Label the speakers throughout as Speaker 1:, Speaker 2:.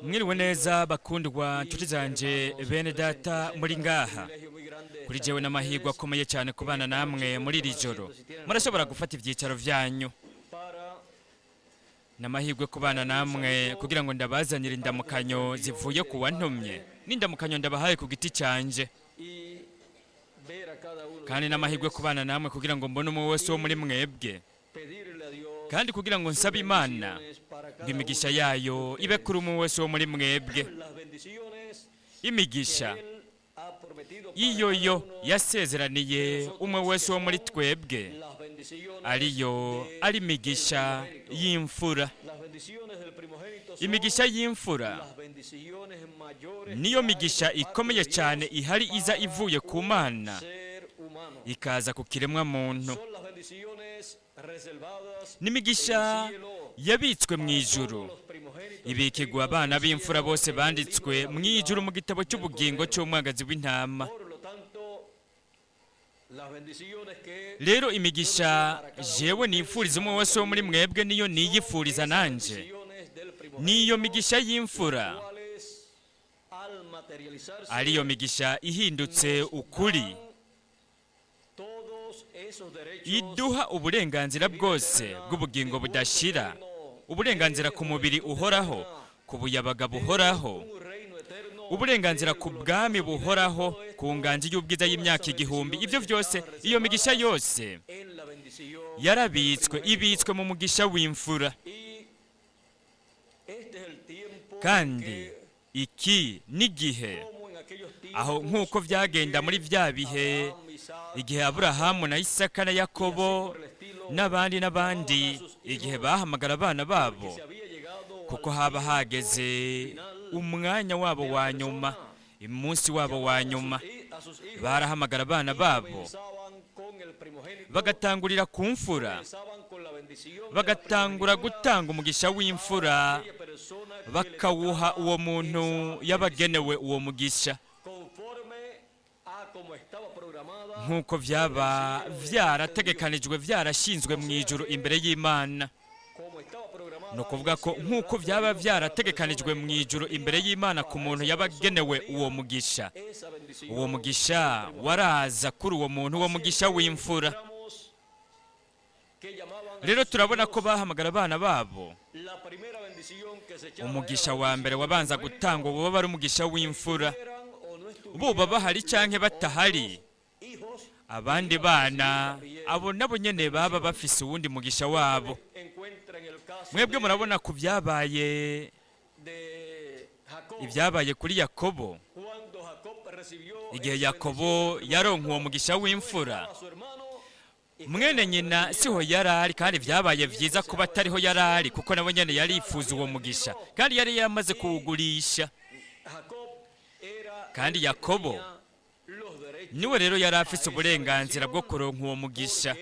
Speaker 1: Mwiriwe neza, bakundwa, nshuti zanje, bene data muri ngaha. Kuri jewe n'amahirwe akomeye cyane kubana namwe muri iri joro. Murashobora gufata ibyicaro byanyu. N'amahirwe kubana namwe kugira ngo ndabazanire indamukanyo zivuye ku wantumye n'indamukanyo ndabahaye ku giti cyanje. Kandi n'amahirwe kubana namwe kugira ngo mbone umwe wese wo muri mwebwe, kandi kugira ngo nsabe Imana ngo imigisha yayo ibe kuri umwe wese wo muri mwebwe, imigisha iyo yo yasezeraniye umwe wese wo muri twebwe, ariyo ari imigisha y'imfura. Imigisha y'imfura niyo migisha ikomeye cyane ihari, iza ivuye ku Mana ikaza ku kiremwa muntu. N'imigisha yabitswe mu ijuru, ibikigwa abana b'imfura bose banditswe mu ijuru mu gitabo cy'ubugingo cy'umwagazi w'intama. Rero imigisha jewe nifuriza umwe wese wo muri mwebwe, niyo niyifuriza nanje, niyo migisha y'imfura, ariyo migisha ihindutse ukuri, iduha uburenganzira bwose bw'ubugingo budashira, uburenganzira ku mubiri uhoraho, ku buyabaga buhoraho, uburenganzira ku bwami buhoraho, ku nganji y'ubwiza y'imyaka 1000. Ibyo byose, iyo migisha yose yarabitswe, ibitswe mu mugisha w'imfura. Kandi iki n'igihe aho, nk'uko byagenda muri bya bihe igihe Aburahamu na Isaka na Yakobo n'abandi n'abandi, igihe bahamagara abana babo, kuko haba hageze umwanya wabo wa nyuma, umunsi wabo wa nyuma, barahamagara abana babo, bagatangurira ku mfura, bagatangura gutanga umugisha w'imfura, bakawuha uwo muntu yabagenewe uwo mugisha, nk'uko byaba byarategekanijwe, byarashinzwe mu ijuru imbere y'Imana. Ni ukuvuga ko nk'uko byaba byarategekanijwe mu ijuru imbere y'Imana ku muntu yabagenewe uwo mugisha, uwo mugisha waraza kuri uwo muntu, uwo mugisha w'imfura. Rero turabona ko bahamagara abana babo. Umugisha wa mbere wabanza gutangwa uba ari umugisha w'imfura, buba bahari cyangwa batahari. Abandi bana abo nabo nyene baba bafise uwundi mugisha wabo. Mwebwe murabona ku byabaye, ibyabaye kuri Yakobo. Igihe Yakobo yaronka uwo mugisha w'imfura, mwene nyina siho yari ari, kandi byabaye byiza kuba atariho yari ari, kuko nawe nyene yarifuza uwo mugisha kandi yari yamaze kuwugurisha. Kandi Yakobo niwe rero yari afise uburenganzira bwo kuronka uwo mugisha,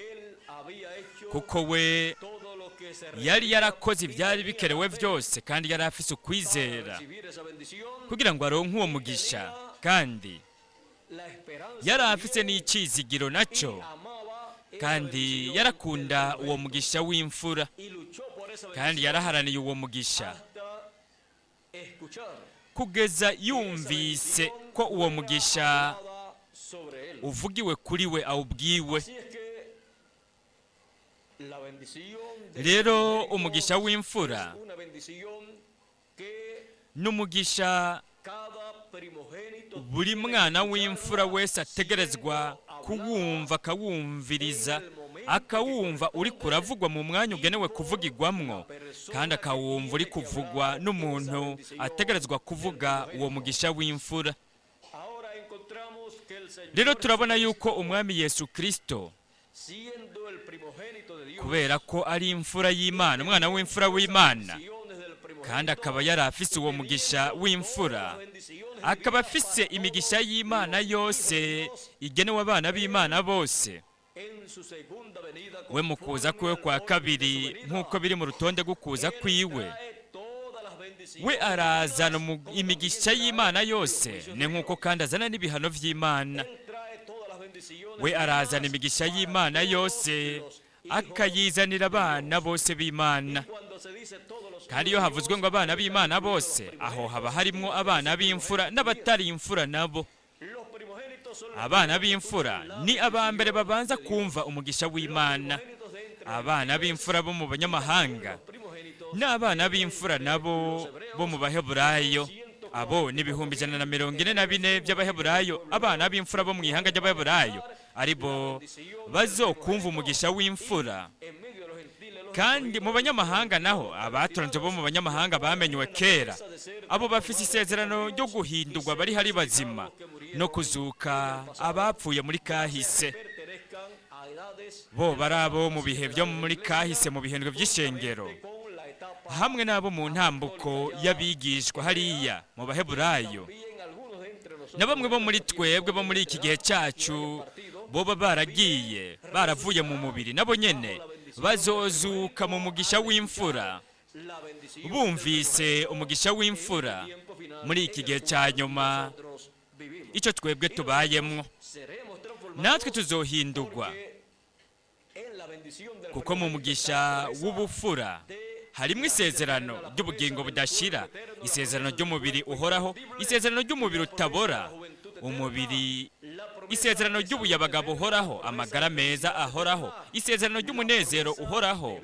Speaker 1: kuko we yari yarakoze ibyari bikerewe byose kandi yari afise ukwizera kugira ngo aronke uwo mugisha, kandi yari afise n'icyizigiro nacyo, kandi yarakunda uwo mugisha w'imfura, kandi yaraharaniye uwo mugisha kugeza yumvise ko uwo mugisha uvugiwe kuri we, awubwiwe. Rero umugisha w'imfura n'umugisha buri mwana w'imfura wese ategerezwa kuwumva, akawumviriza, akawumva uri kuravugwa mu mwanya ugenewe kuvugirwamwo, kandi akawumva uri kuvugwa n'umuntu ategerezwa kuvuga uwo mugisha w'imfura. Rero turabona yuko Umwami Yesu Kirisito, kubera ko ari imfura y'Imana, umwana w'imfura w'Imana, kandi akaba yari afise uwo mugisha w'imfura, akaba afise imigisha y'Imana yose igenewe abana b'Imana bose, we mu kuza kwiwe kwa kabiri, nk'uko biri mu rutonde rw'ukuza kwiwe, we arazana imigisha y'Imana yose, ni nk'uko kandi azana n'ibihano by'Imana. We arazana imigisha y'Imana yose, akayizanira abana bose b'Imana. Kandi iyo havuzwe ngo abana b'Imana bose, aho haba harimwo abana b'imfura n'abatari imfura nabo. Abana b'imfura ni aba mbere babanza kumva umugisha w'Imana. Abana b'imfura bo mu banyamahanga n'abana b'imfura nabo bo mu Baheburayo, abo ni 144,000 by'Abaheburayo, abana b'imfura bo mu ihanga ry'Abaheburayo, aribo bazokumva umugisha w'imfura. Kandi mu banyamahanga naho, abatoranije bo mu banyamahanga bamenywe kera, abo bafise isezerano ryo guhindurwa bari hari bazima no kuzuka abapfuye muri kahise. Bo bari abo mu bihe byo muri kahise, mu bihendwe by'ishengero, hamwe n'abo mu ntambuko y'abigishwa hariya mu Baheburayo, na bamwe bo muri twebwe bo muri iki gihe cyacu boba baragiye baravuye mu mubiri, nabo nyene bazozuka mu mugisha w'imfura, bumvise umugisha w'imfura muri iki gihe cya nyuma, icyo twebwe tubayemwo. Natwe tuzohindurwa, kuko mu mugisha w'ubufura harimo isezerano ry'ubugingo budashira, isezerano ry'umubiri uhoraho, isezerano ry'umubiri utabora, umubiri, isezerano ry'ubuyabaga buhoraho, amagara meza ahoraho, isezerano ry'umunezero uhoraho,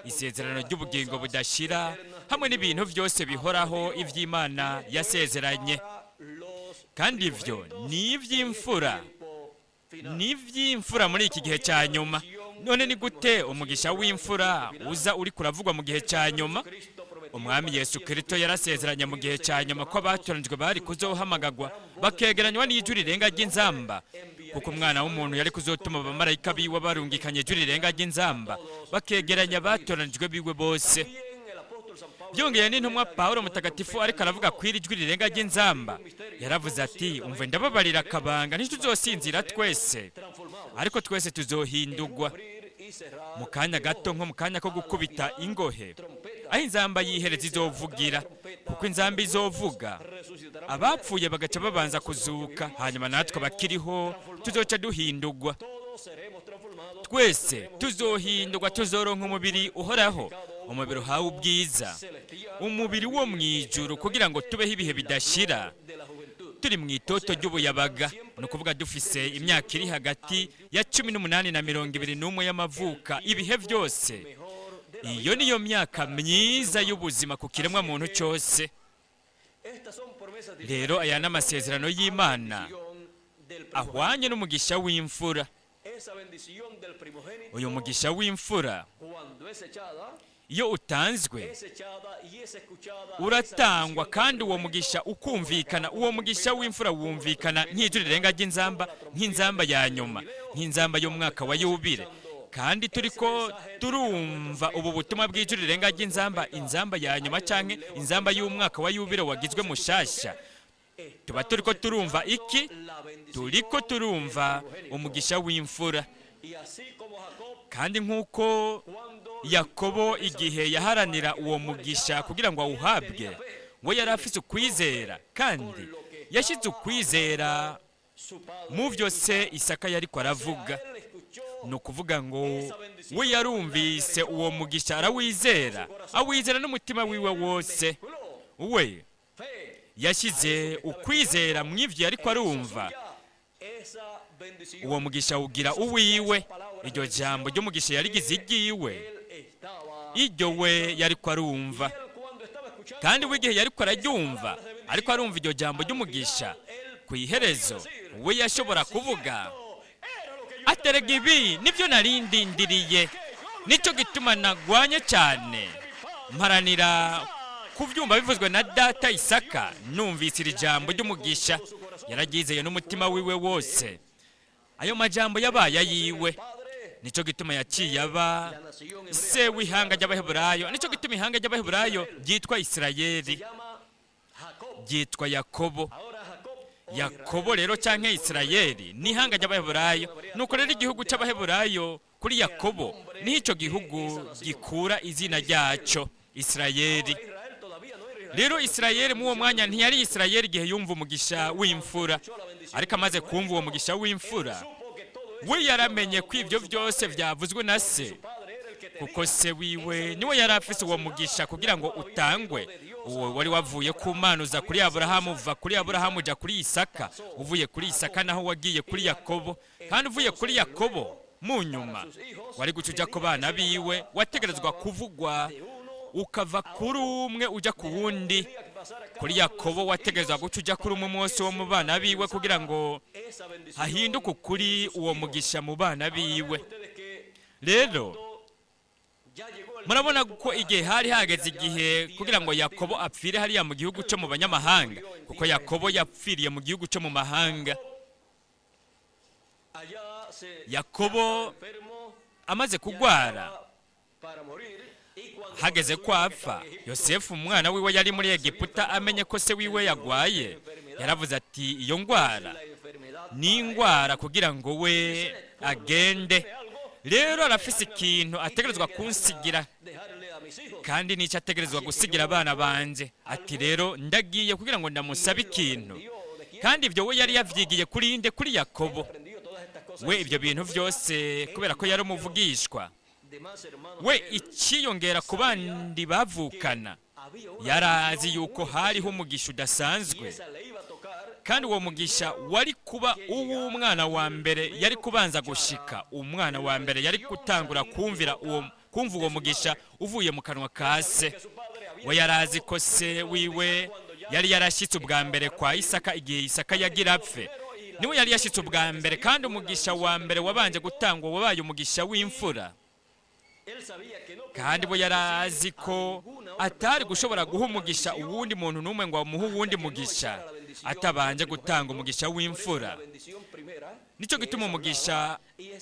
Speaker 1: isezerano ry'ubugingo budashira, hamwe n'ibintu byose bihoraho iby'Imana yasezeranye. Kandi ibyo ni iby'imfura, ni iby'imfura muri iki gihe cya nyuma. None ni gute umugisha w'imfura uza uri kuravugwa mu gihe cya nyuma? Umwami Yesu Kirisito yarasezeranye mu gihe cya nyuma ko abatoranijwe bari kuzohamagagwa bakegeranywa n'ijwi rirenga ry'inzamba, kuko Umwana w'umuntu yari kuzotuma abamarayika biwe barungikanye ijwi rirenga ry'inzamba, bakegeranya abatoranijwe biwe bose. Byongeye, n'intumwa Pawulo mutagatifu ariko aravuga ku iri jwi rirenga ry'inzamba, yaravuze ati: "Umve ndababarira akabanga, ntituzosinzira twese, ariko twese tuzohindurwa mu kanya gato, nko mu kanya ko gukubita ingohe, aho inzamba yihereza izovugira, kuko inzamba izovuga, abapfuye bagaca babanza kuzuka, hanyuma natwe abakiriho tuzoca duhindurwa. Twese tuzohindurwa, tuzoronka umubiri uhoraho, umubiri uhawe ubwiza, umubiri wo mu ijuru, kugira ngo tubeho ibihe bidashira turi mu itoto ry'ubuyabaga, ni ukuvuga dufise imyaka iri hagati ya 18 na 21 y'amavuka ibihe byose. Iyo niyo myaka myiza y'ubuzima ku kiremwa muntu cyose. Rero aya ni amasezerano y'Imana ahwanye n'umugisha w'imfura. Uyu mugisha w'imfura iyo utanzwe, uratangwa kandi uwo mugisha ukumvikana. Uwo mugisha w'imfura wumvikana nk'ijwi rirenga ry'inzamba, nk'inzamba ya nyuma, nk'inzamba y'umwaka wa yubile. Kandi turiko turumva ubu butumwa bw'ijwi rirenga ry'inzamba, inzamba ya nyuma canke inzamba y'umwaka wa yubile wagizwe mushasha, tuba turiko turumva iki? Turiko turumva umugisha w'imfura. Kandi nk'uko Yakobo igihe yaharanira uwo mugisha kugira ngo awuhabwe, we yari afise ukwizera, kandi yashyize ukwizera mu byo se Isaka yariko aravuga. Ni ukuvuga ngo we yarumvise uwo mugisha, arawizera, awizera n'umutima wiwe wose. We yashyize ukwizera mu ivyo yariko arumva, uwo mugisha awugira uwiwe. Iryo jambo ry'umugisha yarigize iryiwe, iryo we yariko arumva. Kandi we igihe yariko araryumva, ariko arumva iryo jambo ry'umugisha, ku iherezo we yashobora kuvuga aterega: "Ibi nibyo nari ndindiriye, nicyo gituma nagwanye cyane mparanira kubyumva bivuzwe na data Isaka. Numvise iri jambo ry'umugisha." Yararyizeye n'umutima wiwe wose. Ayo majambo yabaye ayiwe. Nicyo gituma yaciye aba se w'ihanga ry'Abaheburayo. Nicyo gituma ihanga ry'Abaheburayo ryitwa Isirayeli, ryitwa Yakobo. Yakobo rero cyangwa Isirayeli ni ihanga ry'Abaheburayo. Nuko rero igihugu cy'Abaheburayo kuri Yakobo niho icyo gihugu gikura izina ryacyo, Isirayeli. Rero Isirayeli muri uwo mwanya ntiyari Isirayeli igihe yumva umugisha w'imfura, ariko amaze kumva uwo mugisha w'imfura, we yaramenye ko ibyo byose byavuzwe na se. Kuko se wiwe niwe yari afise uwo mugisha kugira ngo utangwe. Uwo wari wavuye ku Mana, uza kuri Aburahamu, uva kuri Aburahamu uja kuri Isaka, uvuye kuri Isaka naho wagiye kuri Yakobo, kandi uvuye kuri Yakobo mu nyuma wari guca uja ku bana biwe. Wategerezwa kuvugwa ukava kuri umwe ujya ku wundi. Kuri Yakobo wategerezwa guca ujya kuri umwe wose wo mu bana biwe, kugira ngo hahinduke ukuri uwo mugisha mu bana biwe. Rero murabona ko igihe hari hageze igihe kugira ngo Yakobo apfire hariya mu gihugu cyo mu banyamahanga, kuko Yakobo yapfiriye mu gihugu cyo mu mahanga. Yakobo amaze kugwara, hageze ko apfa, Yosefu umwana wiwe yari muri Egiputa amenye ko se wiwe yagwaye, yaravuze ati: "Iyo ndwara ni indwara kugira ngo we agende. Rero arafise ikintu ategerezwa kunsigira, kandi n'icyo ategerezwa gusigira abana banje." Ati: "Rero ndagiye kugira ngo ndamusabe ikintu." Kandi ibyo we yari yavyigiye kuri nde? Kuri Yakobo. We ibyo bintu byose, kubera ko yari umuvugishwa, we ikiyongera ku bandi bavukana, yari azi yuko hariho umugisha udasanzwe, kandi uwo mugisha wari kuba uw'umwana wa mbere yari kubanza gushika, umwana wa mbere yari gutangura kumvira uwo, kumva uwo mugisha uvuye mu kanwa ka se. We yari azi ko se wiwe yari yarashyitse ubwa mbere kwa Isaka igihe Isaka yagira apfe. Niwe yari yashyitse ubwa mbere, kandi umugisha wa mbere wabanje gutangwa wabaye umugisha w'imfura. Kandi we yari azi ko atari gushobora guha umugisha uwundi muntu n'umwe ngo amuhe uwundi mugisha atabanje gutanga umugisha w'imfura. Nicyo gituma umugisha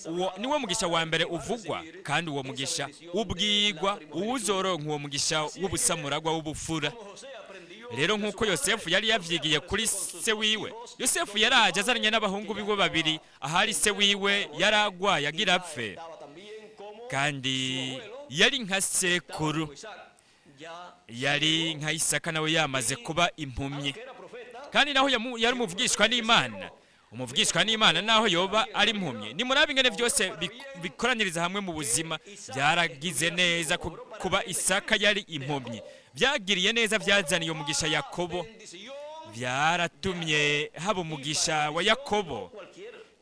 Speaker 1: uwo niwo mugisha wa mbere uvugwa, kandi uwo mugisha ubwigwa uwuzoronka uwo mugisha w'ubusamuragwa, w'ubufura. Rero nk'uko Yosefu yari yavyigiye kuri se wiwe, Yosefu yaraje azanye n'abahungu biwe babiri ahari se wiwe yari agwaye agira apfe, kandi yari nka sekuru, yari nka Isaka, nawe yamaze kuba impumyi. Kandi naho yari umuvugishwa n'Imana, umuvugishwa n'Imana naho yoba ari impumyi. Nimurabe ingene byose bikoraniriza hamwe mu buzima. Byaragize neza kuba Isaka yari impumyi, byagiriye neza, byazaniye umugisha Yakobo, byaratumye haba umugisha wa Yakobo.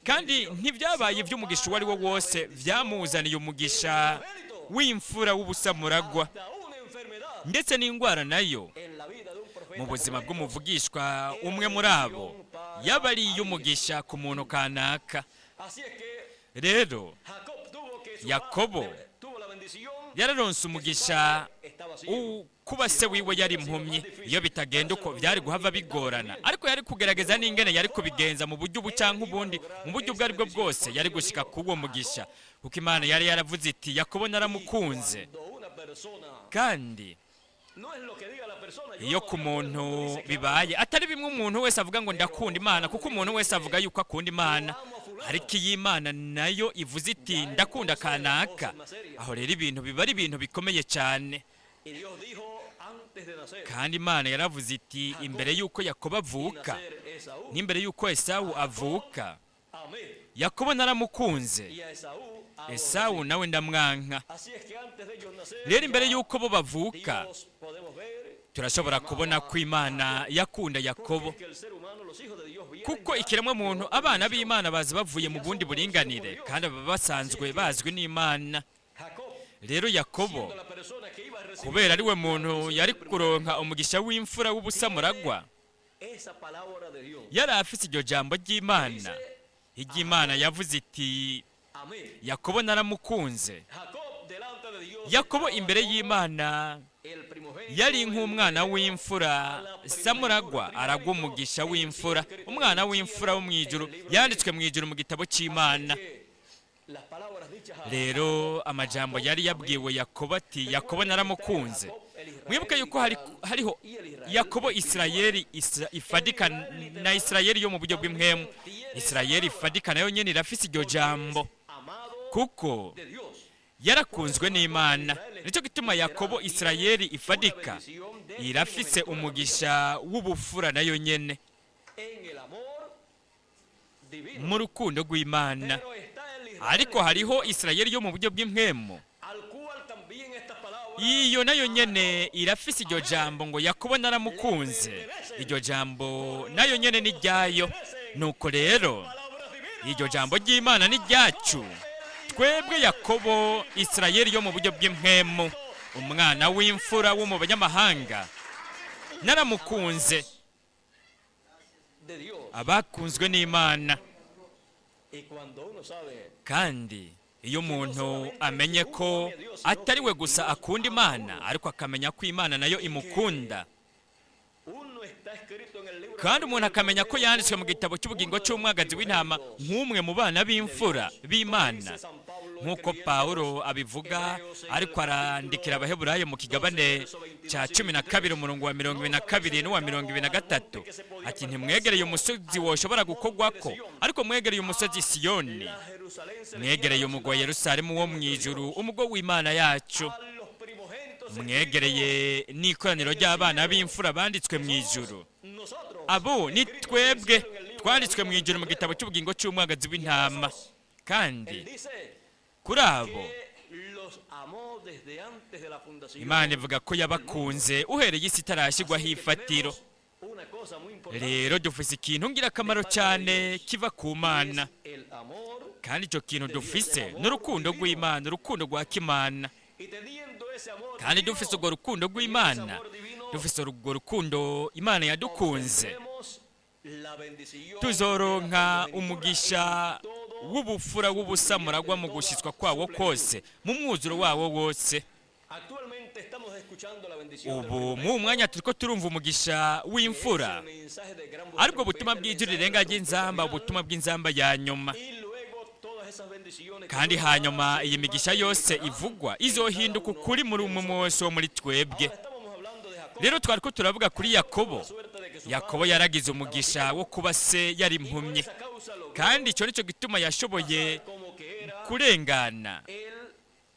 Speaker 1: Kandi ntibyabaye iby'umugisha uwo ari wo wose, byamuzaniye umugisha w'imfura, w'ubusamuragwa. Ndetse n'indwara nayo mu buzima bw'umuvugishwa umwe muri abo yaba ari iy'umugisha ku muntu kanaka. Rero Yakobo yararonse umugisha kuba se wiwe yari impumyi. Iyo bitagenda uko byari guhava bigorana, ariko yari kugerageza n'ingene yari kubigenza mu buryo ubu cyangwa ubundi. Mu buryo ubwo aribwo bwose yari gushika k'uwo mugisha, kuko Imana yari yaravuze iti: "Yakobo naramukunze." Kandi iyo ku muntu bibaye atari bimwe umuntu wese avuga ngo "Ndakunda Imana", kuko umuntu wese avuga yuko akunda Imana, ariko iyo Imana nayo ivuze iti "Ndakunda kanaka", aho rero ibintu biba ari ibintu bikomeye cyane. Kandi Imana yaravuze iti imbere y'uko Yakobo avuka n'imbere y'uko Esawu avuka, "Yakobo naramukunze, Esawu nawe ndamwanka." Rero imbere y'uko bo bavuka, turashobora kubona ko Imana yakunda Yakobo, kuko ikiremwa muntu, abana b'Imana baza bavuye mu bundi buringanire, kandi baba basanzwe bazwi n'Imana. Rero Yakobo, kubera ari we muntu yari kuronka umugisha w'imfura, w'ubusamuragwa, yari afise iryo jambo ry'Imana, iry'Imana yavuze iti: "Yakobo naramukunze." Yakobo imbere y'Imana yari nk'umwana w'imfura samuragwa, aragwa umugisha w'imfura, umwana w'imfura wo mu ijuru, yanditswe mu ijuru mu gitabo cy'Imana. Rero amajambo yari yabwiwe Yakobo ati: "Yakobo naramukunze." Mwibuke yuko hariho Yakobo Isirayeli ifadika na Isirayeli yo mu buryo bw'impwemu. Isirayeli ifadika nayo nyene irafise iryo jambo, kuko yarakunzwe n'Imana. Nicyo gituma Yakobo Isirayeli ifadika irafise umugisha w'ubufura nayo nyene mu rukundo rw'Imana. Ariko hariho Isirayeli yo mu buryo bw'impwemu. Iyo nayo nyene irafise iryo jambo ngo Yakobo naramukunze. Iryo jambo nayo nyene ni ryayo. Nuko rero iryo jambo ry'Imana ni ryacu twebwe Yakobo, Isirayeli yo mu buryo bw'impwemu, umwana w'imfura wo mu banyamahanga, naramukunze.
Speaker 2: De Dios.
Speaker 1: Abakunzwe n'Imana.
Speaker 2: Y cuando uno sabe
Speaker 1: Kandi iyo umuntu amenye ko atari we gusa akunda Imana, ariko akamenya ko Imana nayo imukunda,
Speaker 2: uno está escrito en el libro
Speaker 1: kandi umuntu akamenya ko yanditswe mu gitabo cy'ubugingo cy'umwagazi w'intama nk'umwe mu bana b'imfura b'Imana, nk'uko Pawulo abivuga ariko arandikira Abaheburayo mu kigabane cya 12, umurongo wa 22 n'uwa 23, ati: "Ntimwegereye umusozi woshobora gukorwako, ariko mwegereye umusozi Siyoni,
Speaker 2: la Jerusalén celestial,
Speaker 1: mwegereye umugwa wa Yerusalemu wo mu ijuru, umugwa w'Imana yacu,
Speaker 2: a los primogénitos
Speaker 1: mwegereye n'ikoraniro ry'abana b'imfura banditswe mu ijuru."
Speaker 2: Nosotros
Speaker 1: Abo ni twebwe twanditswe mu ijuru mu gitabo cy'ubugingo cy'umwagazi w'intama. Kandi
Speaker 2: Él dice
Speaker 1: kuri abo
Speaker 2: que los amó desde antes de la fundación.
Speaker 1: Imana ivuga ko yabakunze uhereye isi itarashyirwaho ifatiro.
Speaker 2: Una cosa muy importante
Speaker 1: Rero dufise ikintu ngirakamaro cyane kiva ku Mana,
Speaker 2: el amor
Speaker 1: kandi icyo kintu dufise n'urukundo rw'Imana, urukundo rwa kimana.
Speaker 2: Y teniendo ese amor
Speaker 1: Kandi dufise urwo rukundo rw'Imana, dufise urwo rukundo Imana yadukunze,
Speaker 2: tenemos la bendición
Speaker 1: tuzoronka umugisha w'ubufura w'ubusamuragwa mu gushyitswa kwawo kose, mu mwuzuro wawo wose.
Speaker 2: Actualmente estamos escuchando la bendición
Speaker 1: Ubu mu mwanya turiko turumva umugisha w'imfura, aribwo butumwa bw'ijwi rirenga ry'inzamba, ubutumwa bw'inzamba ya nyuma.
Speaker 2: Y luego todas esas bendiciones
Speaker 1: Kandi hanyuma iyi migisha yose ivugwa izohinduka ukuri muri umwe wese wo muri twebwe.
Speaker 2: Estábamos hablando de Jacob.
Speaker 1: Rero twari ko turavuga kuri Yakobo.
Speaker 2: Suerte de que su
Speaker 1: Yakobo yaragize umugisha wo kuba se yari impumyi,
Speaker 2: esa causa logró
Speaker 1: kandi icyo nicyo gituma yashoboye
Speaker 2: como que era
Speaker 1: kurengana,
Speaker 2: él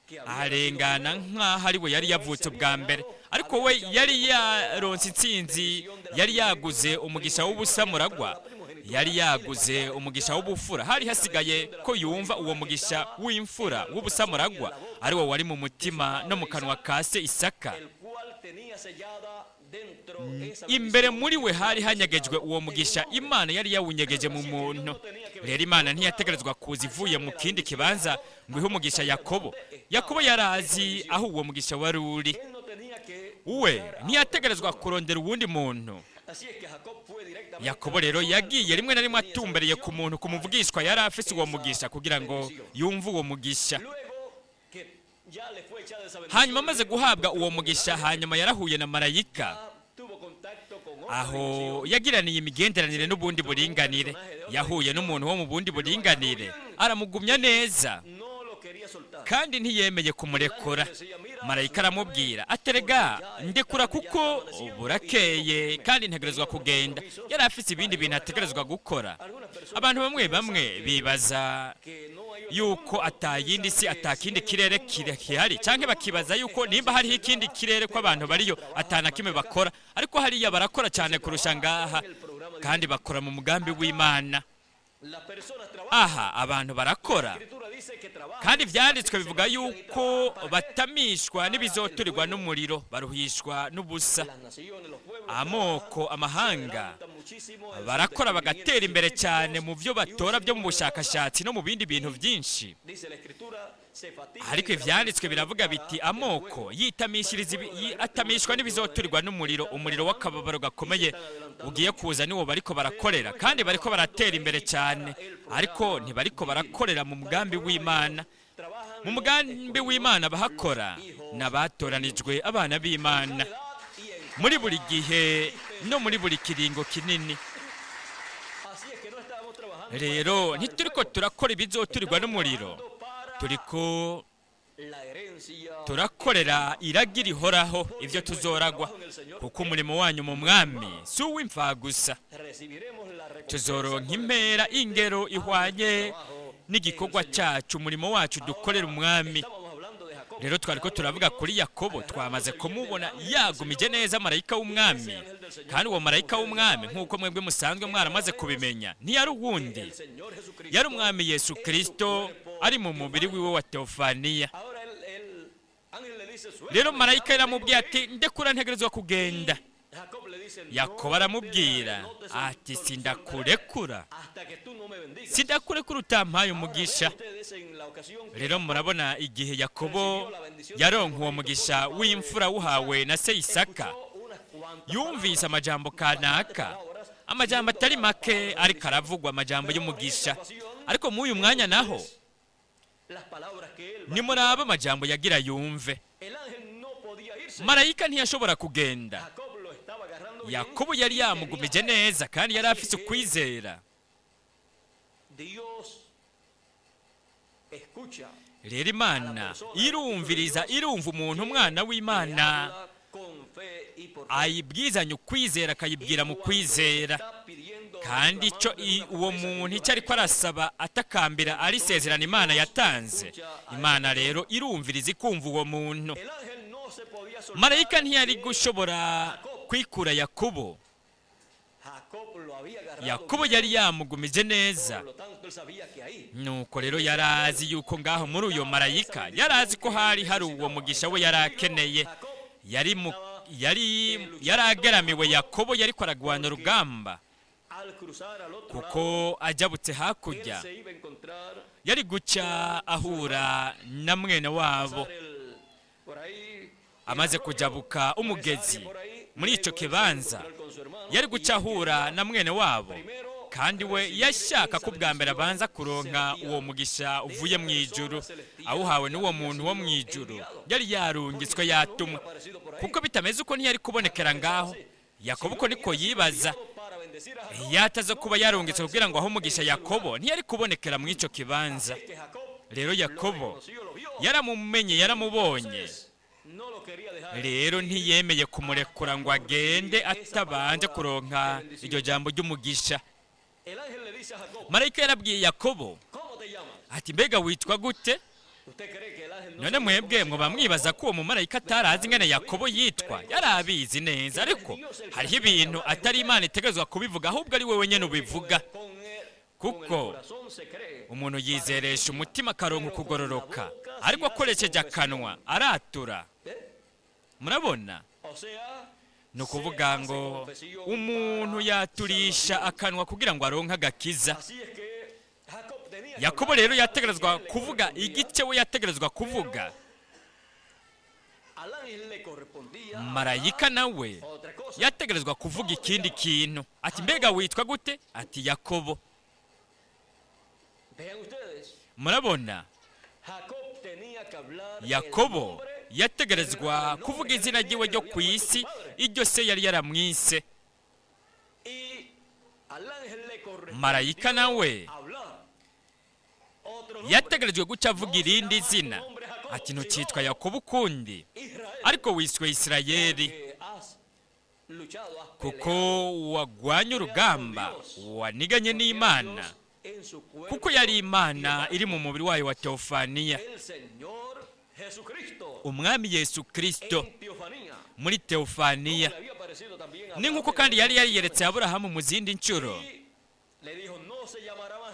Speaker 2: que había
Speaker 1: arengana nk'aho ari we yari yavutse ubwa mbere. Ariko we yari yaronse intsinzi, yari yaguze umugisha w'ubusamuragwa, yari yaguze umugisha w'ubufura. Hari hasigaye ko yumva uwo mugisha w'imfura w'ubusamuragwa, ari wo wari mu mutima no mu kanwa ka se Isaka.
Speaker 2: El cual tenía sellada dentro esa
Speaker 1: Imbere muri we hari hanyegejwe uwo mugisha. Imana yari yawunyegeje mu muntu. Rero Imana ntiyategerezwa kuza ivuye mu kindi kibanza ngo ihe umugisha Yakobo. Yakobo yari azi aho uwo mugisha wari uri.
Speaker 2: Él no tenía que
Speaker 1: We ntiyategerezwa kurondera uwundi muntu.
Speaker 2: Así es que Jacob fue directamente
Speaker 1: Yakobo rero yagiye rimwe na rimwe atumbereye ku muntu, ku muvugishwa yari afise uwo mugisha, kugira ngo yumve uwo mugisha.
Speaker 2: Luego que ya le fue echada esa bendición,
Speaker 1: Hanyuma amaze guhabwa uwo mugisha, hanyuma yarahuye na marayika.
Speaker 2: Tuvo contacto con otra
Speaker 1: Aho
Speaker 2: bendición.
Speaker 1: yagiraniye imigenderanire n'ubundi buringanire, yahuye n'umuntu wo mu bundi buringanire, aramugumya neza,
Speaker 2: No lo quería soltar.
Speaker 1: kandi ntiyemeye kumurekura. Marayika aramubwira aterega: "Ndekura, kuko burakeye kandi ntegerezwa kugenda." Yari afise ibindi bintu ategerezwa gukora. Abantu bamwe bamwe bibaza
Speaker 2: Que no hay
Speaker 1: yuko atayindi si, atakindi kirere gihari, cyangwa bakibaza yuko nimba hariho ikindi kirere ko abantu bariyo atana kimwe bakora. Ariko hariya barakora cyane kurusha ngaha, kandi bakora mu mugambi w'Imana.
Speaker 2: Las personas trabajan.
Speaker 1: Aha abantu barakora.
Speaker 2: La escritura dice que trabajan.
Speaker 1: Kandi ibyanditswe bivuga yuko batamishwa n'ibizoturirwa n'umuriro, baruhishwa n'ubusa.
Speaker 2: Las naciones, los pueblos
Speaker 1: Amoko, amahanga
Speaker 2: trabajan muchísimo
Speaker 1: barakora, bagatera imbere cyane mu byo batora byo mu bushakashatsi no mu bindi bintu byinshi.
Speaker 2: Dice la escritura, se fatigan.
Speaker 1: Ariko ivyanditswe biravuga biti: "Amoko yitamishiriza atamishwa n'ibizoturirwa n'umuriro." Umuriro w'akababaro gakomeye ugiye kuza niwo bariko barakorera, kandi bariko baratera imbere cyane, ariko ntibariko barakorera mu mugambi w'Imana.
Speaker 2: Trabajan
Speaker 1: Mu mugambi w'Imana bahakora n'abatoranijwe, abana b'Imana,
Speaker 2: y en
Speaker 1: muri buri gihe no muri buri kiringo kinini.
Speaker 2: Así es que no estábamos trabajando
Speaker 1: Rero ntituriko turakora ibizoturirwa n'umuriro,
Speaker 2: para
Speaker 1: turiko
Speaker 2: la herencia.
Speaker 1: turakorera iragi rihoraho, ibyo tuzoragwa, kuko umurimo wanyu mu Mwami si uw'imfagusa.
Speaker 2: Recibiremos la recompensa
Speaker 1: Tuzoronka impera, ingero ihwanye n'igikorwa cyacu, umurimo wacu dukorera Umwami.
Speaker 2: Estábamos hablando de Jacob.
Speaker 1: Rero twari ko turavuga kuri Yakobo. Twamaze kumubona yagumije neza marayika w'Umwami, kandi uwo marayika w'Umwami, nk'uko mwebwe musanzwe mwaramaze kubimenya, ntiyari uwundi,
Speaker 2: El Señor Jesucristo.
Speaker 1: yari Umwami Yesu Kristo ari mu mubiri wiwe wa teofaniya.
Speaker 2: Ahora el ángel le dice:
Speaker 1: Rero marayika yaramubwiye ati ndekura, ntegerezwa kugenda. Yakobo aramubwira ati sindakurekura, sindakurekura utampaye umugisha. Rero murabona igihe Yakobo yaronka uwo mugisha w'imfura wuhawe na se Isaka, yumvise amajambo kanaka, amajambo atari make ariko aravugwa, amajambo y'umugisha. Ariko muri uyu mwanya naho nimuraba amajambo yagira yumve. Marayika ntiyashobora kugenda. Yakobo yari yamugumije neza kandi yari afise ukwizera. Rero Imana irumviriza, irumva umuntu, umwana w'Imana ayibwizanya ukwizera, akayibwira mu kwizera. Kandi icyo uwo muntu icyo ariko arasaba atakambira ari isezerano Imana yatanze, Imana rero irumviriza, ikumva uwo muntu. Marayika ntiyari gushobora kwikura Yakobo. Yakobo yari yamugumije neza. Nuko rero yari azi yuko ngaho muri uyo marayika, yari azi ko hari hari uwo mugisha we yari akeneye. Yari yari yarageramiwe. Yakobo yari aragwana urugamba, kuko ajabutse hakurya yari guca ahura na mwene wabo. Amaze kujabuka umugezi muri icyo kibanza, yari guca ahura na mwene wabo, kandi we yashaka ko ubwa mbere abanza kuronka uwo mugisha uvuye mu ijuru, awuhawe n'uwo muntu wo mu ijuru yari yarungitswe, yatumwe, kuko bitameze uko ntiyari kubonekera ngaho. Yakobo uko niko yibaza. Iyo ataza kuba yarungitswe kugira ngo ahe umugisha Yakobo, ntiyari kubonekera muri icyo kibanza. Rero Yakobo yaramumenye, yaramubonye. Rero ntiyemeye kumurekura ngo agende atabanje kuronka iryo jambo ry'umugisha. Marayika yarabwiye Yakobo ati mbega witwa gute? None mwebwe mwoba mwibaza ko uwo mumarayika atarazi ingene Yakobo yitwa? Yari abizi neza, ariko hariho ibintu atari Imana itegerezwa kubivuga, ahubwo ari wowe nyene ubivuga, kuko umuntu yizeresha umutima akaronka ukugororoka, ariko akoresheje akanwa aratura. Murabona, ni ukuvuga ngo umuntu yaturisha akanwa kugira ngo aronke agakiza. Yakobo rero yategerezwa kuvuga igice we yategerezwa kuvuga. Marayika nawe yategerezwa kuvuga ikindi kintu, ati mbega witwa gute? Ati Yakobo. Murabona, Yakobo yategerezwa kuvuga izina ryiwe ryo ku isi, iryo se yari yaramwise. Marayika nawe yategerejwe guca avuga irindi zina, ati ntukitwa Yakobo ukundi, ariko wiswe Isirayeli, kuko wagwanye urugamba, waniganye n'Imana, kuko yari Imana iri mu mubiri wayo wa Teofaniya, Umwami Yesu Kirisito muri Teofaniya. Ni nk'uko kandi yari yariyeretse Aburahamu mu zindi nshuro.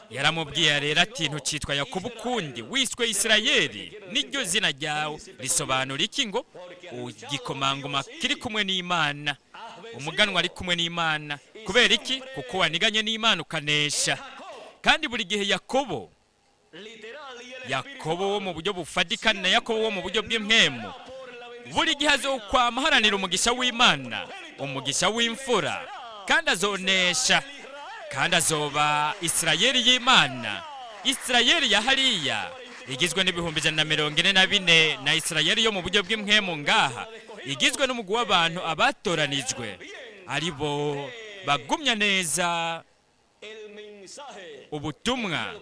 Speaker 1: Yaramubwiye rero ati ntukitwa Yakobo ukundi, wiswe Isirayeli, niryo zina ryawe. Risobanura iki? Ngo igikomangoma kiri kumwe n'Imana, umuganwa ari kumwe n'Imana. Kubera iki? Kuko waniganye n'Imana ukanesha. Kandi buri gihe Yakobo, Yakobo wo mu buryo bufatika na Yakobo wo mu buryo bw'impwemu, buri gihe azokwama aharanira umugisha w'Imana, umugisha w'imfura, kandi azonesha, kandi azoba Isirayeli y'Imana. Isirayeli ya hariya igizwe n'144,000 na Isirayeli yo mu buryo bw'impwemu ngaha igizwe n'umugwi w'abantu abatoranijwe, ari bo bagumya neza ubutumwa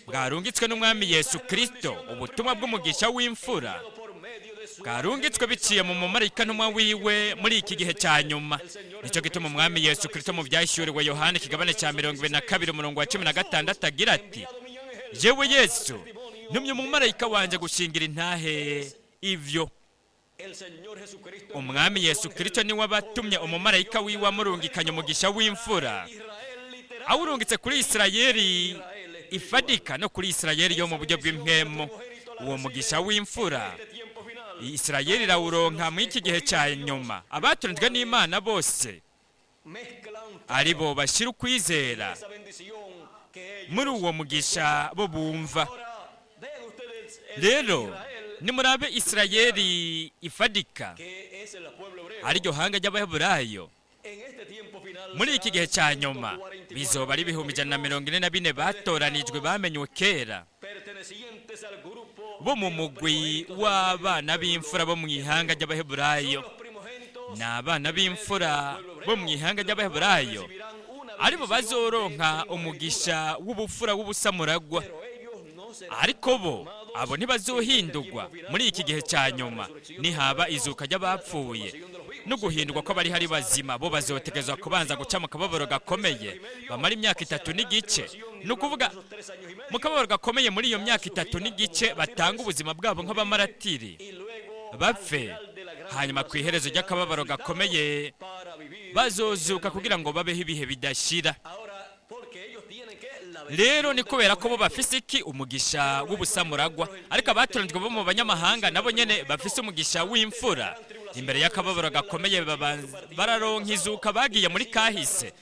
Speaker 1: bwarungitswe n'Umwami Yesu Kirisito, ubutumwa bw'umugisha w'imfura bwarungitswe biciye mu mumarayika ntumwa wiwe muri iki gihe cya nyuma. Nicyo gituma Umwami Yesu Kirisito mu Byahishuriwe Yohani ikigabane cya 22 umurongo wa 16 agira ati jewe Yesu ntumye umumarayika wanjye gushingira intahe ivyo. Umwami Yesu Kirisito niwe abatumye umumarayika wiwe, amurungikanye umugisha w'imfura, awurungitse kuri Isirayeli ifadika no kuri Isirayeli yo mu buryo bw'impwemu. Uwo mugisha w'imfura Isirayeli irawuronka muri iki gihe cya nyuma. Abatoranijwe n'Imana bose ari bo bashyira ukwizera muri uwo mugisha bo bumva. Rero nimurabe Isirayeli ifadika, ariryo hanga ry'Abaheburayo, muri iki gihe cya nyuma bizoba ari 144,000 batoranijwe bamenywe kera, bo mu mugwi w'abana b'imfura bo mu ihanga ry'Abaheburayo. Ni abana b'imfura bo mu ihanga ry'Abaheburayo aribo bazoronka umugisha w'ubufura w'ubusamuragwa. Ariko bo abo ntibazohindurwa muri iki gihe cya nyuma. Nihaba izuka ry'abapfuye no guhindurwa kw'abari hari bazima, bo bazotegerezwa kubanza guca mu kababaro gakomeye bamara imyaka 3 n'igice. Ni ukuvuga mu kababaro gakomeye muri iyo myaka 3 n'igice batanga ubuzima bwabo nk'abamaratiri bapfe, hanyuma ku iherezo ry'akababaro gakomeye bazozuka kugira ngo babeho ibihe bidashira. Rero ni kubera ko bo bafise iki? Umugisha w'ubusamuragwa. Ariko abatoranijwe bo mu banyamahanga nabo nyene bafise umugisha w'imfura, imbere y'akababaro gakomeye bararonka izuka bagiye muri kahise,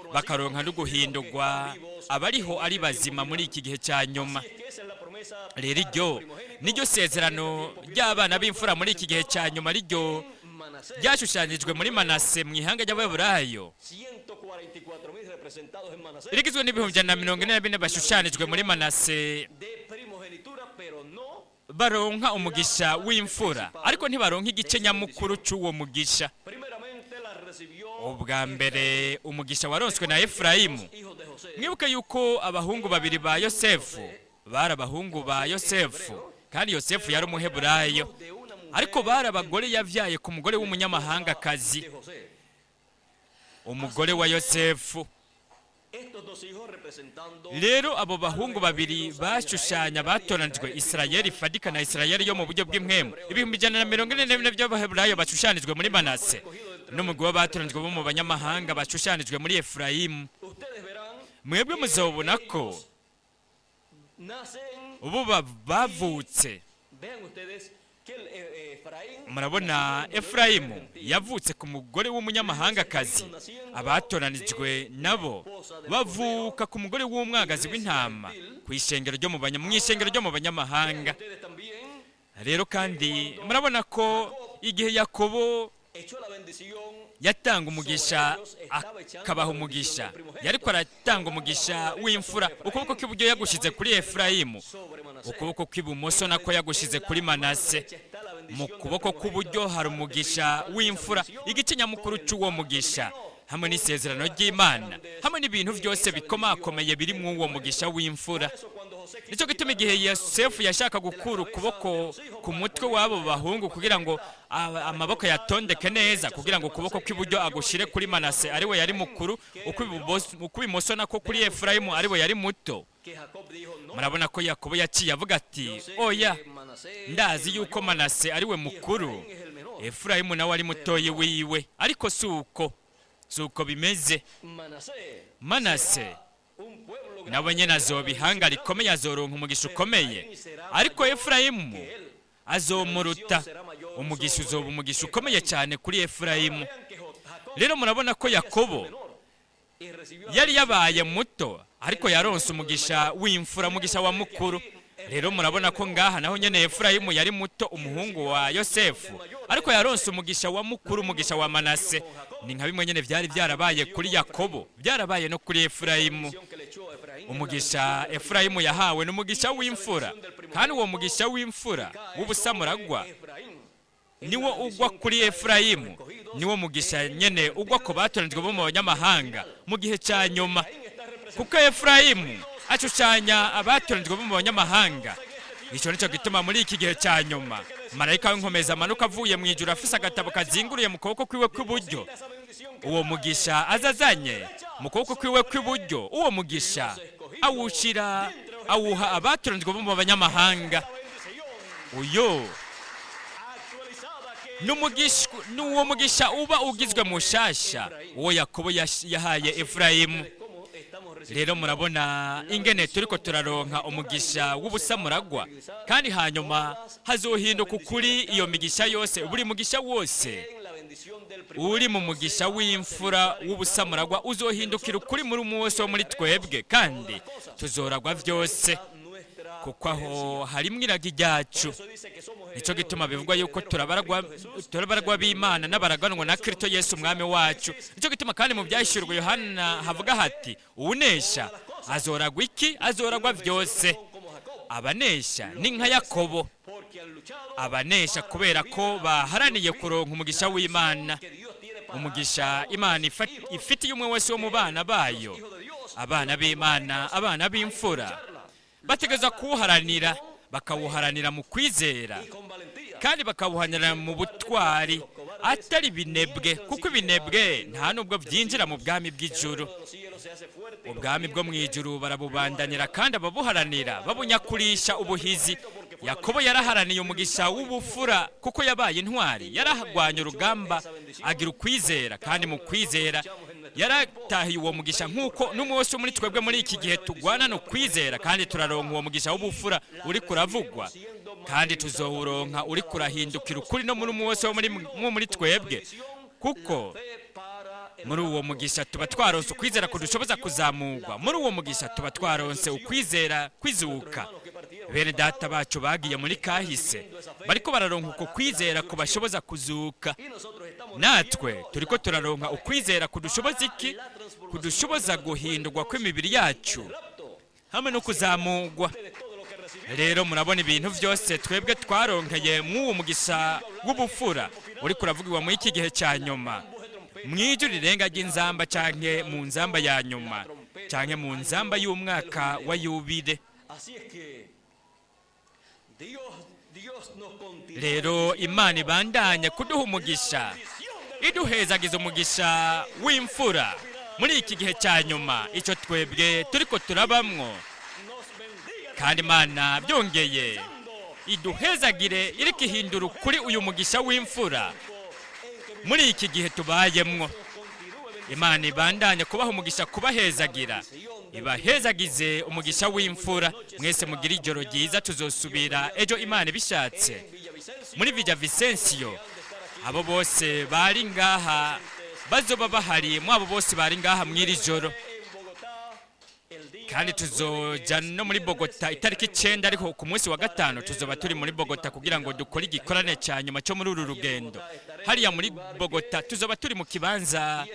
Speaker 1: bakaronka no guhindurwa abariho ari bazima muri iki gihe cya nyuma. Rero iryo niryo sezerano ry'abana b'imfura muri iki gihe cya nyuma, riryo ryashushanyijwe muri Manase mu ihanga ry'Abaheburayo, rigizwe n'144,000 bashushanijwe muri Manase, baronka umugisha w'imfura, ariko ntibaronka igice nyamukuru cy'uwo mugisha. Ubwa mbere umugisha waronswe na Efurayimu. Mwibuke yuko abahungu babiri ba Yosefu bari abahungu ba Yosefu, kandi Yosefu yari Umuheburayo, ariko bari abagore yabyaye ku mugore w'umunyamahangakazi, umugore wa Yosefu. Rero abo bahungu babiri bashushanya batoranijwe, Isirayeli ifadika na Isirayeli yo mu buryo bw'impwemu, 144,000 by'Abaheburayo bashushanijwe muri Manase, n'umugwi w'abatoranijwe bo mu banyamahanga bashushanijwe muri Efurayimu. Mwebwe muzobona ko ubu bavutse. Murabona, Efurayimu yavutse ku mugore w'umunyamahangakazi, abatoranijwe nabo bavuka ku mugore w'umwagazi w'intama ku ishengero ryo mu banya mu ishengero ryo mu banyamahanga. Rero kandi murabona ko igihe Yakobo yatanga umugisha, akabaha umugisha, yariko aratanga umugisha w'imfura, ukuboko kw'iburyo yagushyize kuri Efurayimu, ukuboko kw'ibumoso nako yagushyize kuri Manase. Mu kuboko kw'uburyo hari umugisha w'imfura, igice nyamukuru cy'uwo mugisha hamwe n'isezerano ry'Imana hamwe n'ibintu byose bikomakomeye biri mu uwo mugisha w'imfura. Nicyo gituma igihe Yosefu yashaka gukura ukuboko ku mutwe w'abo bahungu kugira ngo amaboko yatondeke neza, kugira ngo ukuboko kw'iburyo agushyire kuri Manase ariwe yari mukuru, ukw'ibumoso nako kuri Efurayimu ariwe yari muto, murabona ko Yakobo yaciye avuga ati: "Oya, ndazi yuko Manase ariwe mukuru, Efurayimu nawe ari mutoyi wiwe." Ariko si uko bimeze. Manase nawe nyine azoba ihanga rikomeye, azoronka umugisha ukomeye, ariko Efurayimu azomuruta. Umugisha uzoba umugisha ukomeye cyane kuri Efurayimu. Rero murabona ko Yakobo yari yabaye muto, ariko yaronse umugisha w'imfura, umugisha wa mukuru. Rero murabona ko ngaha naho nyene Efurayimu yari muto, umuhungu wa Yosefu, ariko yaronse umugisha wa mukuru, umugisha wa Manase. Ni nka bimwe nyene byari byarabaye kuri Yakobo, byarabaye no kuri Efurayimu. Umugisha Efurayimu yahawe ni umugisha w'imfura, kandi uwo mugisha w'imfura w'ubusamuragwa niwo ugwa kuri Efurayimu, niwo mugisha nyene ugwa ku batoranijwe bo mu banyamahanga mu gihe cya nyuma, kuko Efurayimu ashushanya abatoranijwe bo mu banyamahanga. Icyo nicyo gituma muri iki gihe cya nyuma marayika w'inkomezi amanuka avuye mu ijuru afise agatabo kazinguruye mu kuboko kwiwe kw'iburyo. Uwo mugisha azazanye mu kuboko kwiwe kw'iburyo, uwo mugisha awushira, awuha abatoranijwe bo mu banyamahanga. Uyo n'uwo mugisha uba ugizwe mushasha, uwo Yakobo yahaye Efurayimu. Rero murabona ingene turiko turaronka umugisha w'ubusamuragwa, kandi hanyuma hazohinduka ukuri iyo migisha yose, buri mugisha wose uri mu mugisha w'imfura w'ubusamuragwa uzohindukira ukuri muri umwe wose wo muri twebwe, kandi tuzoragwa byose, kuko aho harimwo iragi ryacu. Nicyo gituma bivugwa yuko turabaragwa b'Imana n'abaraganwa na Kristo Yesu umwami wacu. Nicyo gituma kandi mu Byahishurwa Yohana havuga hati: "Uwunesha azoragwa iki? Azoragwa byose." Abanesha ni nka Yakobo, abanesha kubera ko baharaniye kuronka umugisha w'Imana, umugisha Imana ifitiye umwe wese wo mu bana bayo. Abana b'Imana, abana b'imfura, bategereza kuwuharanira, bakawuharanira mu kwizera kandi bakawuharanira mu butwari, atari ibinebwe, kuko ibinebwe nta nubwo byinjira mu bwami bw'ijuru. Ubwami bwo mu ijuru barabubandanira, kandi ababuharanira babunyakurisha ubuhizi. Yakobo yaraharaniye umugisha w'ubufura kuko yabaye intwari, yarahagwanye urugamba, agira ukwizera, kandi mu kwizera yaratahiye uwo mugisha, nk'uko n'umwe wese muri twebwe muri iki gihe tugwana no kwizera kandi turaronka uwo mugisha w'ubufura uri kuravugwa, kandi tuzowuronka uri kurahindukira ukuri no muri umwe wese wo muri twebwe, kuko muri uwo mugisha tuba twaronse ukwizera kudushoboza kuzamurwa. Muri uwo mugisha tuba twaronse ukwizera kwizuka. Bene data bacu bagiye muri kahise bariko bararonka uko kwizera kubashoboza kuzuka. Natwe turiko turaronka ukwizera kudushoboza iki? Kudushoboza guhindurwa kw'imibiri yacu hamwe no kuzamurwa. Rero murabona ibintu byose twebwe twaronkeye mw'uwo mugisha w'ubufura uri kuravugirwa muri iki gihe cya nyuma, mw'ijwi rirenga ry'inzamba, canke mu nzamba ya nyuma, canke mu nzamba y'umwaka wa yubile.
Speaker 2: Así es que Dios nos continúa
Speaker 1: Rero Imana ibandanye kuduha umugisha, iduhezagiza umugisha w'imfura muri iki gihe cya nyuma, icyo twebwe turiko turabamwo.
Speaker 2: Nos bendiga
Speaker 1: Kandi Imana byongeye iduhezagire iriko ihindura ukuri uyu mugisha w'imfura muri iki gihe tubayemwo. Imana ibandanye kubaha umugisha, kubahezagira, ibahezagize umugisha w'imfura. Mwese mugire ijoro ryiza. Tuzosubira ejo Imana ibishatse muri Villavicencio. Abo bose bari ngaha bazoba bahari, mwabo bose bari ngaha mw'iri joro. Kandi tuzoja no muri Bogota itariki 9, ariko ku munsi wa gatanu tuzoba turi muri Bogota kugira ngo dukore igikorane cya nyuma cyo muri uru rugendo. Hariya muri Bogota tuzoba turi mu kibanza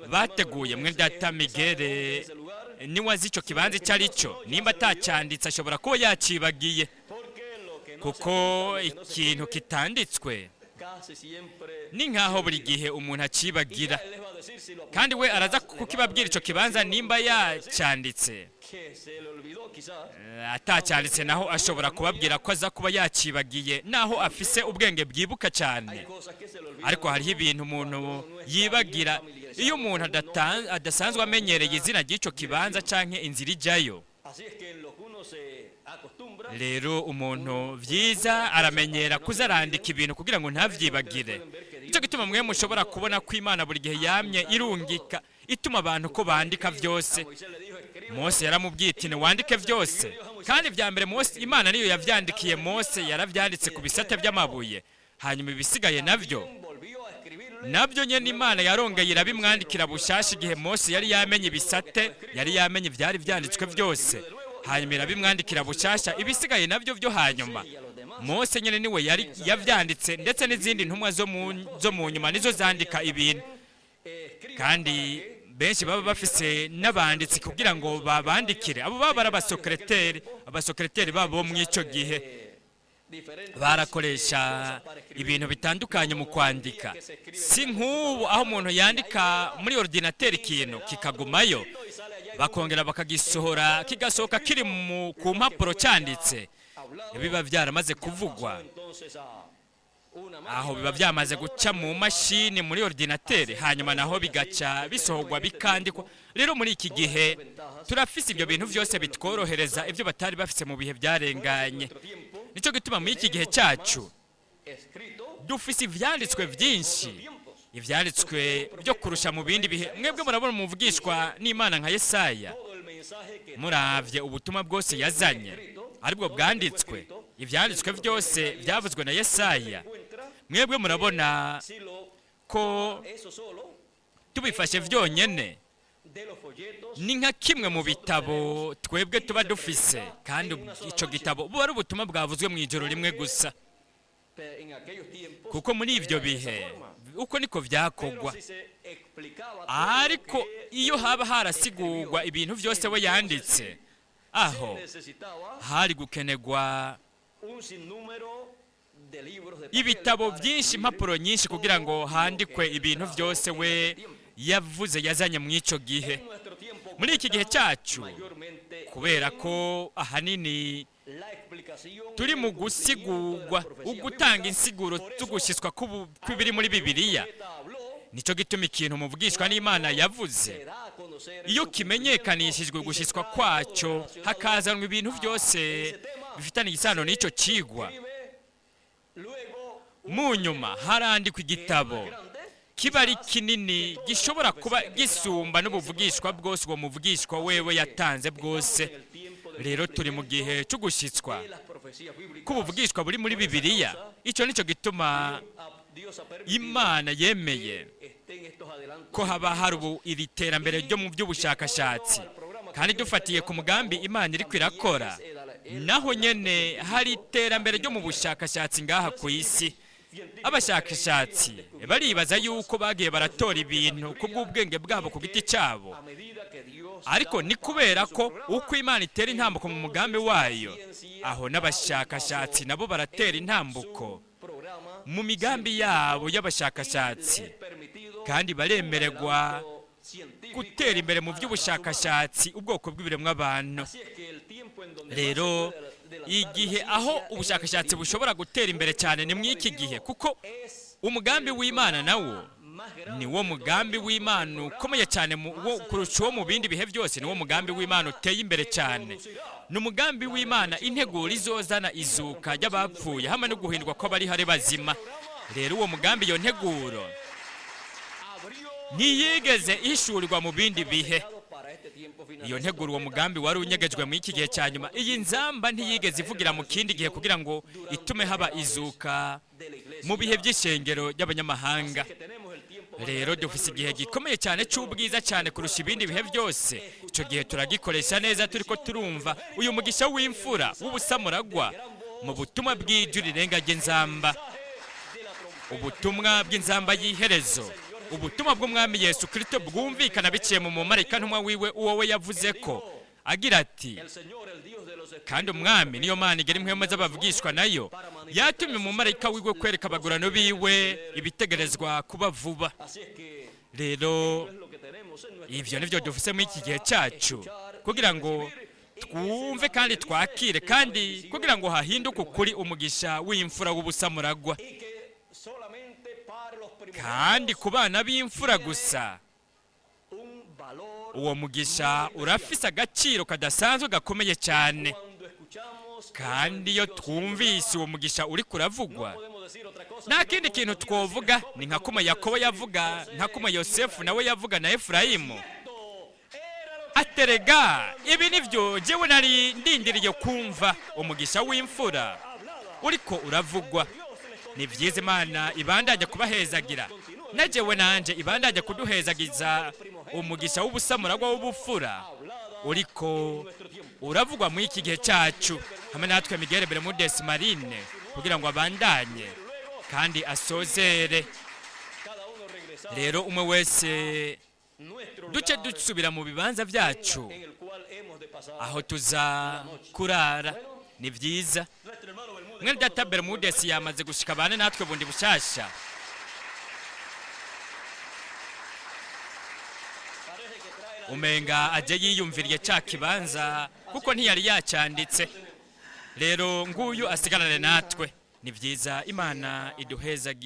Speaker 1: bateguye. Mwe data Migere niwe azi icyo kibanza icyo ari cyo. Nimba atacyanditse, ashobora kuba yacibagiye, kuko ikintu kitanditswe ni nkaho buri gihe umuntu acibagira. Kandi we araza kukibabwira icyo kibanza nimba yacyanditse. Atacyanditse naho, ashobora kubabwira ko aza kuba yacibagiye, naho afise ubwenge bwibuka cyane. Ariko hariho ibintu umuntu yibagira iyo umuntu adasanzwe amenyereye izina ry'icyo kibanza canke inzira ijyayo. Rero umuntu byiza aramenyera kuza arandika ibintu kugira ngo ntavyibagire. Nicyo gituma mwe mushobora kubona ko Imana buri gihe yamye irungika ituma abantu ko bandika byose. Mose yaramubwiye iti: "Wandike byose." Kandi ibya mbere Mose, Imana niyo yavyandikiye Mose, yaravyanditse ku bisate by'amabuye. Hanyuma ibisigaye nabyo nyene Imana yarongeye irabimwandikira bushasha igihe Mose yari yamenye ibisate, yari yamenye ivyari vyanditswe byose. Hanyuma irabimwandikira bushasha ibisigaye nabyo byo hanyuma. Mose nyene niwe yari yavyanditse, ndetse n'izindi ntumwa zo mu nyuma nizo zandika ibintu. Kandi benshi baba bafise n'abanditsi kugira ngo babandikire. Abo baba ari abasokereteri. Abasokereteri babo bo mw'ico gihe barakoresha ibintu bitandukanye mu kwandika. Si nk'ubu aho umuntu yandika muri ordinateur ikintu kikagumayo, bakongera bakagisohora, kigasohoka kiri ku mpapuro cyanditse. Biba byaramaze kuvugwa, aho biba byamaze guca mu mashini muri ordinateur, hanyuma naho bigaca bisohorwa, bikandikwa. Rero muri iki gihe turafise ibyo bintu byose bitworohereza ibyo batari bafise mu bihe byarenganye. Nicyo gituma muri iki gihe cyacu dufise ivyanditswe byinshi, ivyanditswe byo kurusha mu bindi bihe. Mwebwe murabona umuvugishwa n'Imana nka Yesaya. Muravye ubutumwa bwose yazanye, aribwo bwanditswe, ivyanditswe byose byavuzwe na Yesaya, mwebwe murabona ko tubifashe vyonyene ni nka kimwe mu bitabo twebwe tuba dufise, kandi ico gitabo buba ari ubutumwa bwavuzwe mu ijoro rimwe gusa, kuko muri ivyo bihe uko niko vyakogwa. Ariko iyo haba harasigurwa ibintu vyose we yanditse, aho hari gukenegwa ibitabo byinshi, impapuro nyinshi, kugira ngo handikwe ibintu byose we yavuze yazanye mu ico gihe. Muri iki gihe cyacu, kubera ko ahanini turi mu gusigurwa, ugutanga insiguro tugushyiswa kw'ibiri muri Bibiliya, nicyo gituma ikintu muvugishwa n'Imana yavuze, iyo kimenyekanishijwe gushyiswa kwacyo, hakazanwa ibintu byose bifitanye isano n'icyo kigwa, mu nyuma harandikwa igitabo kiba ari kinini, gishobora kuba gisumba n'ubuvugishwa bwose uwo muvugishwa wewe yatanze bwose. Rero turi mu gihe cyo gushyitswa k'ubuvugishwa buri muri Bibiliya. Icyo nicyo gituma Imana yemeye ko haba hari ubu iri terambere ryo mu by'ubushakashatsi. Kandi dufatiye ku mugambi Imana iri kwirakora, naho nyene hari iterambere ryo mu bushakashatsi ngaha ku isi. Abashakashatsi baribaza yuko bagiye baratora ibintu ku bw'ubwenge bwabo ku giti cyabo, ariko ni kubera ko uko Imana itera intambuko mu mugambi wayo, aho n'abashakashatsi nabo baratera intambuko mu migambi yabo y'abashakashatsi, kandi baremererwa gutera imbere mu by'ubushakashatsi ubwoko bw'ibiremwa abantu. Rero igihe aho ubushakashatsi bushobora gutera imbere cyane ni mw'iki gihe, kuko umugambi w'Imana nawo ni wo mugambi w'Imana ukomeye cyane kurusha uwo mu bindi bihe byose. Ni wo mugambi w'Imana uteye imbere cyane, ni umugambi w'Imana, integuro izozana izuka ry'abapfuye hamwe no guhindurwa kw'abari hari bazima. Rero uwo mugambi, iyo nteguro, ntiyigeze ishurirwa mu bindi bihe. Iyo nteguro, uwo mugambi wari unyegejwe muri iki gihe cya nyuma. Iyi nzamba ntiyigeze ivugira mu kindi gihe kugira ngo itume haba izuka mu bihe by'ishengero ry'abanyamahanga. Rero dufise igihe gikomeye cyane cy'ubwiza cyane kurusha ibindi bihe byose. Icyo gihe turagikoresha neza turiko turumva uyu mugisha w'imfura w'ubusamuragwa mu butumwa bw'ijwi rirenga ry'inzamba, ubutumwa bw'inzamba y'iherezo, ubutumwa bw'Umwami Yesu Kristo bwumvikana biciye mu mumarayika ntumwa wiwe, uwo we yavuze ko agira ati: "Kandi Umwami niyo Mana igera impwemu z'abavugishwa nayo, yatumye umumarayika wiwe kwereka abagurano biwe ibitegerezwa kuba vuba." Rero ivyo nivyo dufise muri iki gihe cyacu, kugira ngo twumve kandi twakire, kandi kugira ngo hahinduke ukuri umugisha w'imfura w'ubusamuragwa, kandi ku bana b'imfura gusa. Uwo mugisha urafise agaciro kadasanzwe gakomeye cyane. Kandi iyo twumvise uwo mugisha uri kuravugwa, nta kindi kintu twovuga, ni nka kuma Yakobo yavuga, nka kuma Yosefu nawe yavuga na Efurayimu, aterega ibi nivyo jewe nari ndindiriye kumva, umugisha w'imfura uriko uravugwa. Ni byiza, Imana ibandanye kubahezagira, na jewe nanje ibandanye kuduhezagiza umugisha w'ubusamuragwa w'ubufura uriko uravugwa muri iki gihe cyacu. Hamwe natwe Miguel Bermudez Marine kugira ngo abandanye kandi asozere. Rero umwe wese duce dusubira mu bibanza byacu aho tuza kurara. Ni byiza, mwene data Bermudez yamaze gushika bane natwe bundi bushasha. Umenga aje yiyumviriye cya kibanza kuko ntiyari yacyanditse. Rero nguyu asigarane natwe. Ni byiza, Imana iduhezagiye.